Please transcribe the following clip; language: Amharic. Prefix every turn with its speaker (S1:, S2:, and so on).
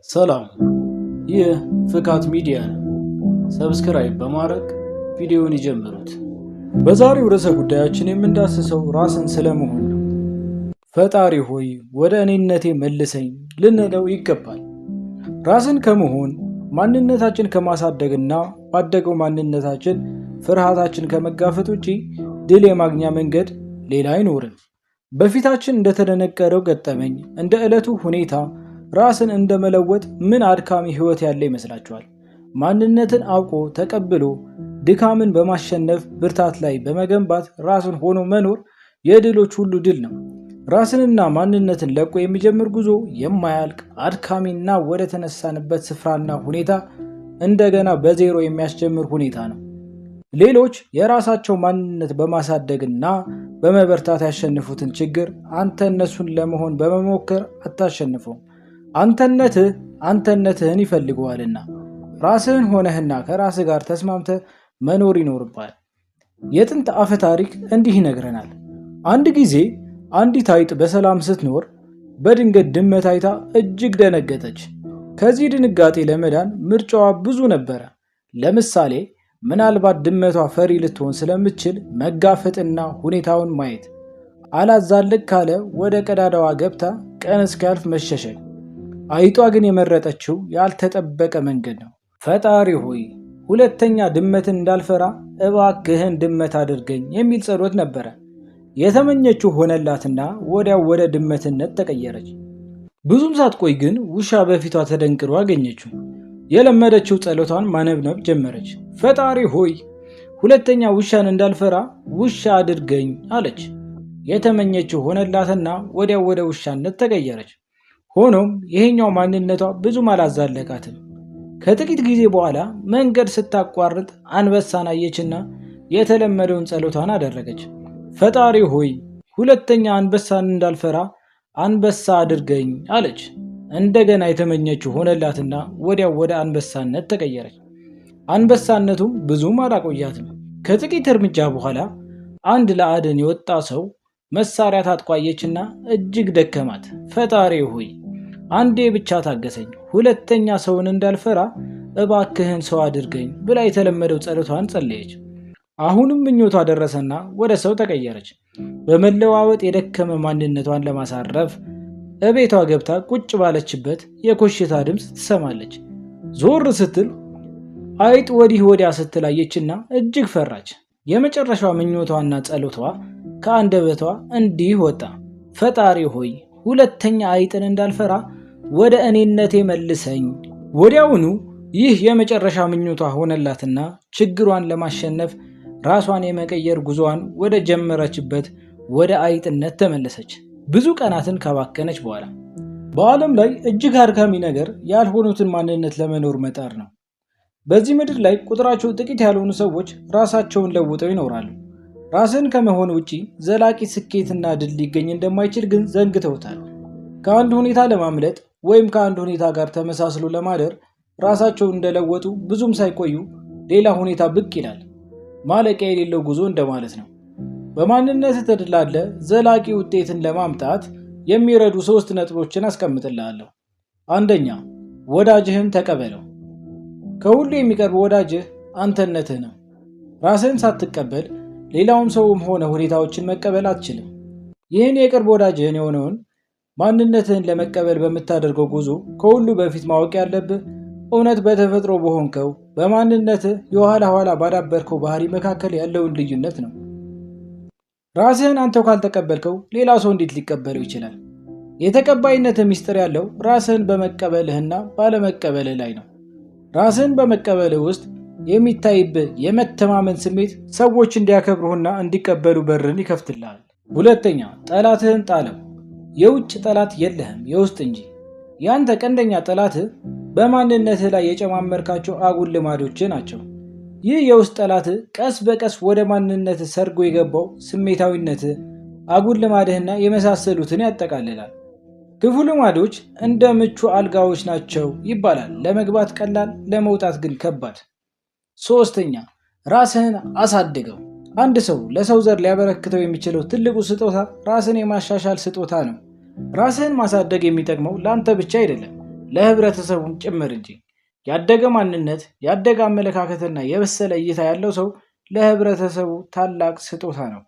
S1: ሰላም፣ ይህ ፍካት ሚዲያ ነው። Subscribe በማድረግ ቪዲዮውን ይጀምሩት። በዛሬው ርዕሰ ጉዳያችን የምንዳስሰው ራስን ስለመሆን ነው። ፈጣሪ ሆይ ወደ እኔነቴ መልሰኝ ልንለው ይገባል። ራስን ከመሆን፣ ማንነታችን ከማሳደግና ባደገው ማንነታችን ፍርሃታችን ከመጋፈጥ ውጪ ድል የማግኛ መንገድ ሌላ አይኖርም። በፊታችን እንደተደነቀረው ገጠመኝ፣ እንደ ዕለቱ ሁኔታ ራስን እንደመለወጥ ምን አድካሚ ሕይወት ያለ ይመስላችኋል? ማንነትን አውቆ ተቀብሎ ድካምን በማሸነፍ ብርታት ላይ በመገንባት ራስን ሆኖ መኖር የድሎች ሁሉ ድል ነው። ራስንና ማንነትን ለቆ የሚጀምር ጉዞ የማያልቅ፣ አድካሚና ወደ ተነሳንበት ስፍራና ሁኔታ እንደገና በዜሮ የሚያስጀምር ሁኔታ ነው። ሌሎች የራሳቸው ማንነት በማሳደግና በመበርታት ያሸንፉትን ችግር አንተ እነሱን ለመሆን በመሞከር አታሸንፈውም። አንተነትህ አንተነትህን ይፈልገዋልና ራስህን ሆነህና ከራስህ ጋር ተስማምተህ መኖር ይኖርብሃል። የጥንት አፈ ታሪክ እንዲህ ይነግረናል። አንድ ጊዜ አንዲት አይጥ በሰላም ስትኖር በድንገት ድመት አይታ እጅግ ደነገጠች። ከዚህ ድንጋጤ ለመዳን ምርጫዋ ብዙ ነበረ። ለምሳሌ ምናልባት ድመቷ ፈሪ ልትሆን ስለምትችል መጋፈጥና ሁኔታውን ማየት፣ አላዛልቅ ካለ ወደ ቀዳዳዋ ገብታ ቀን እስኪያልፍ መሸሸግ። አይጧ ግን የመረጠችው ያልተጠበቀ መንገድ ነው። ፈጣሪ ሆይ ሁለተኛ ድመትን እንዳልፈራ እባክህን ድመት አድርገኝ የሚል ጸሎት ነበረ። የተመኘችው ሆነላትና ወዲያው ወደ ድመትነት ተቀየረች። ብዙም ሳትቆይ ግን ውሻ በፊቷ ተደንቅሮ አገኘችው። የለመደችው ጸሎቷን ማነብነብ ጀመረች። ፈጣሪ ሆይ ሁለተኛ ውሻን እንዳልፈራ ውሻ አድርገኝ አለች። የተመኘችው ሆነላትና ወዲያው ወደ ውሻነት ተቀየረች። ሆኖም ይሄኛው ማንነቷ ብዙም አላዛለቃትም። ከጥቂት ጊዜ በኋላ መንገድ ስታቋርጥ አንበሳን አየችና የተለመደውን ጸሎቷን አደረገች። ፈጣሪ ሆይ ሁለተኛ አንበሳን እንዳልፈራ አንበሳ አድርገኝ አለች። እንደገና የተመኘችው ሆነላትና ወዲያው ወደ አንበሳነት ተቀየረች። አንበሳነቱም ብዙም አላቆያትም። ከጥቂት እርምጃ በኋላ አንድ ለአደን የወጣ ሰው መሳሪያ ታጥቆ አየችና እጅግ ደከማት። ፈጣሪ ሆይ አንዴ ብቻ ታገሰኝ፣ ሁለተኛ ሰውን እንዳልፈራ እባክህን ሰው አድርገኝ ብላ የተለመደው ጸሎቷን ጸለየች። አሁንም ምኞቷ ደረሰና ወደ ሰው ተቀየረች። በመለዋወጥ የደከመ ማንነቷን ለማሳረፍ እቤቷ ገብታ ቁጭ ባለችበት የኮሽታ ድምፅ ትሰማለች። ዞር ስትል አይጥ ወዲህ ወዲያ ስትል አየችና እጅግ ፈራች። የመጨረሻዋ ምኞቷና ጸሎቷ ከአንደበቷ እንዲህ ወጣ። ፈጣሪ ሆይ ሁለተኛ አይጥን እንዳልፈራ ወደ እኔነቴ መልሰኝ። ወዲያውኑ ይህ የመጨረሻ ምኞቷ ሆነላትና ችግሯን ለማሸነፍ ራሷን የመቀየር ጉዞዋን ወደ ጀመረችበት ወደ አይጥነት ተመለሰች። ብዙ ቀናትን ካባከነች በኋላ። በዓለም ላይ እጅግ አድካሚ ነገር ያልሆኑትን ማንነት ለመኖር መጣር ነው። በዚህ ምድር ላይ ቁጥራቸው ጥቂት ያልሆኑ ሰዎች ራሳቸውን ለውጠው ይኖራሉ። ራስን ከመሆን ውጪ ዘላቂ ስኬትና ድል ሊገኝ እንደማይችል ግን ዘንግተውታል። ከአንድ ሁኔታ ለማምለጥ ወይም ከአንድ ሁኔታ ጋር ተመሳስሎ ለማደር ራሳቸውን እንደለወጡ ብዙም ሳይቆዩ ሌላ ሁኔታ ብቅ ይላል። ማለቂያ የሌለው ጉዞ እንደማለት ነው። በማንነት ተደላድለ ዘላቂ ውጤትን ለማምጣት የሚረዱ 3 ነጥቦችን አስቀምጥልሃለሁ። አንደኛ፣ ወዳጅህን ተቀበለው። ከሁሉ የሚቀርብ ወዳጅህ አንተነትህ ነው። ራስህን ሳትቀበል ሌላውም ሰውም ሆነ ሁኔታዎችን መቀበል አትችልም። ይህን የቅርብ ወዳጅህን የሆነውን ማንነትህን ለመቀበል በምታደርገው ጉዞ ከሁሉ በፊት ማወቅ ያለብህ እውነት በተፈጥሮ በሆንከው በማንነትህ የኋላ ኋላ ባዳበርከው ባህሪ መካከል ያለውን ልዩነት ነው። ራስህን አንተው ካልተቀበልከው ሌላ ሰው እንዴት ሊቀበለው ይችላል? የተቀባይነትህ ሚስጥር ያለው ራስህን በመቀበልህና ባለመቀበልህ ላይ ነው። ራስህን በመቀበልህ ውስጥ የሚታይብህ የመተማመን ስሜት ሰዎች እንዲያከብሩህና እንዲቀበሉ በርን ይከፍትልሃል። ሁለተኛ፣ ጠላትህን ጣለው። የውጭ ጠላት የለህም፣ የውስጥ እንጂ። ያንተ ቀንደኛ ጠላትህ በማንነትህ ላይ የጨማመርካቸው አጉል ልማዶችህ ናቸው። ይህ የውስጥ ጠላትህ ቀስ በቀስ ወደ ማንነትህ ሰርጎ የገባው ስሜታዊነትህ፣ አጉል ልማድህና የመሳሰሉትን ያጠቃልላል። ክፉ ልማዶች እንደ ምቹ አልጋዎች ናቸው ይባላል። ለመግባት ቀላል፣ ለመውጣት ግን ከባድ። ሶስተኛ፣ ራስህን አሳድገው። አንድ ሰው ለሰው ዘር ሊያበረክተው የሚችለው ትልቁ ስጦታ ራስን የማሻሻል ስጦታ ነው። ራስህን ማሳደግ የሚጠቅመው ለአንተ ብቻ አይደለም፣ ለህብረተሰቡም ጭምር እንጂ። ያደገ ማንነት፣ ያደገ አመለካከትና የበሰለ እይታ ያለው ሰው ለህብረተሰቡ ታላቅ ስጦታ ነው።